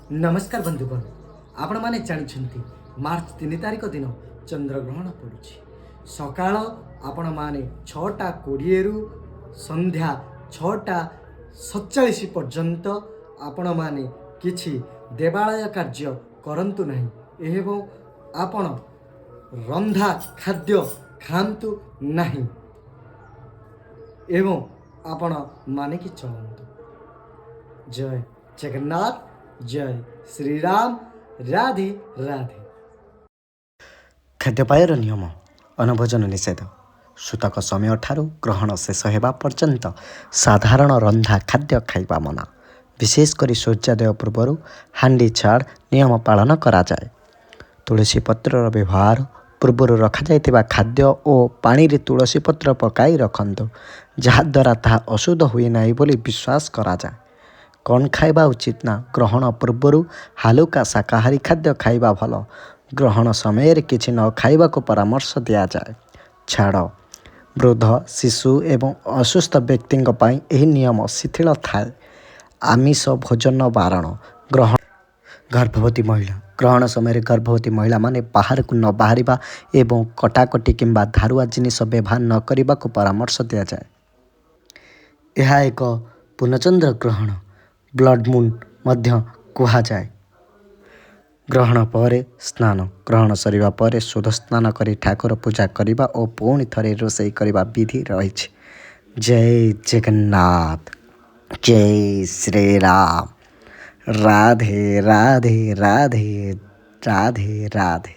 ନମସ୍କାର ବନ୍ଧୁଗଣ, ଆପଣମାନେ ଜାଣିଛନ୍ତି ମାର୍ଚ୍ଚ 3 ତାରିଖ ଦିନ ଚନ୍ଦ୍ରଗ୍ରହଣ ପଡ଼ୁଛି। ସକାଳ ଆପଣମାନେ 6ଟା 20ରୁ ସନ୍ଧ୍ୟା 6ଟା 47 ପର୍ଯ୍ୟନ୍ତ ଆପଣମାନେ କିଛି ଦେବାଳୟ କାର୍ଯ୍ୟ କରନ୍ତୁ ନାହିଁ ଏବଂ ଆପଣ ରନ୍ଧା ଖାଦ୍ୟ ଖାଆନ୍ତୁ ନାହିଁ ଏବଂ ଆପଣ ମାନିକି ଚଳନ୍ତୁ। ଜୟ ଜଗନ୍ନାଥ, ଜୟ ଶ୍ରୀରାମ, ରାଧେ ରାଧେ। ଖାଦ୍ୟପେୟର ନିୟମ: ଅନଭୋଜନ ନିଷେଧ। ସୂତକ ସମୟଠାରୁ ଗ୍ରହଣ ଶେଷ ହେବା ପର୍ଯ୍ୟନ୍ତ ସାଧାରଣ ରନ୍ଧା ଖାଦ୍ୟ ଖାଇବା ମନା। ବିଶେଷ କରି ସୂର୍ଯ୍ୟୋଦୟ ପୂର୍ବରୁ ହାଣ୍ଡି ଛାଡ଼ ନିୟମ ପାଳନ କରାଯାଏ। ତୁଳସୀ ପତ୍ରର ବ୍ୟବହାର: ପୂର୍ବରୁ ରଖାଯାଇଥିବା ଖାଦ୍ୟ ଓ ପାଣିରେ ତୁଳସୀ ପତ୍ର ପକାଇ ରଖନ୍ତୁ, ଯାହାଦ୍ୱାରା ତାହା ଅଶୁଦ୍ଧ ହୁଏ ନାହିଁ ବୋଲି ବିଶ୍ୱାସ କରାଯାଏ। କ'ଣ ଖାଇବା ଉଚିତ ନା, ଗ୍ରହଣ ପୂର୍ବରୁ ହାଲୁକା ଶାକାହାରୀ ଖାଦ୍ୟ ଖାଇବା ଭଲ। ଗ୍ରହଣ ସମୟରେ କିଛି ନ ଖାଇବାକୁ ପରାମର୍ଶ ଦିଆଯାଏ। ଛାଡ଼: ବୃଦ୍ଧ, ଶିଶୁ ଏବଂ ଅସୁସ୍ଥ ବ୍ୟକ୍ତିଙ୍କ ପାଇଁ ଏହି ନିୟମ ଶିଥିଳ ଥାଏ। ଆମିଷ ଭୋଜନ ବାରଣ। ଗ୍ରହଣ ଗର୍ଭବତୀ ମହିଳା: ଗ୍ରହଣ ସମୟରେ ଗର୍ଭବତୀ ମହିଳାମାନେ ବାହାରକୁ ନ ବାହାରିବା ଏବଂ କଟାକଟି କିମ୍ବା ଧାରୁଆ ଜିନିଷ ବ୍ୟବହାର ନ କରିବାକୁ ପରାମର୍ଶ ଦିଆଯାଏ। ଏହା ଏକ ପୂର୍ଣ୍ଣଚନ୍ଦ୍ର ଗ୍ରହଣ, ବ୍ଲଡ଼ ମୁନ୍ ମଧ୍ୟ କୁହାଯାଏ। ଗ୍ରହଣ ପରେ ସ୍ନାନ: ଗ୍ରହଣ ସରିବା ପରେ ଶୁଦ୍ଧ ସ୍ନାନ କରି ଠାକୁର ପୂଜା କରିବା ଓ ପୁଣି ଥରେ ରୋଷେଇ କରିବା ବିଧି ରହିଛି। ଜୟ ଜଗନ୍ନାଥ, ଜୟ ଶ୍ରୀରାମ, ରାଧେ ରାଧେ ରାଧେ ରାଧେ ରାଧେ।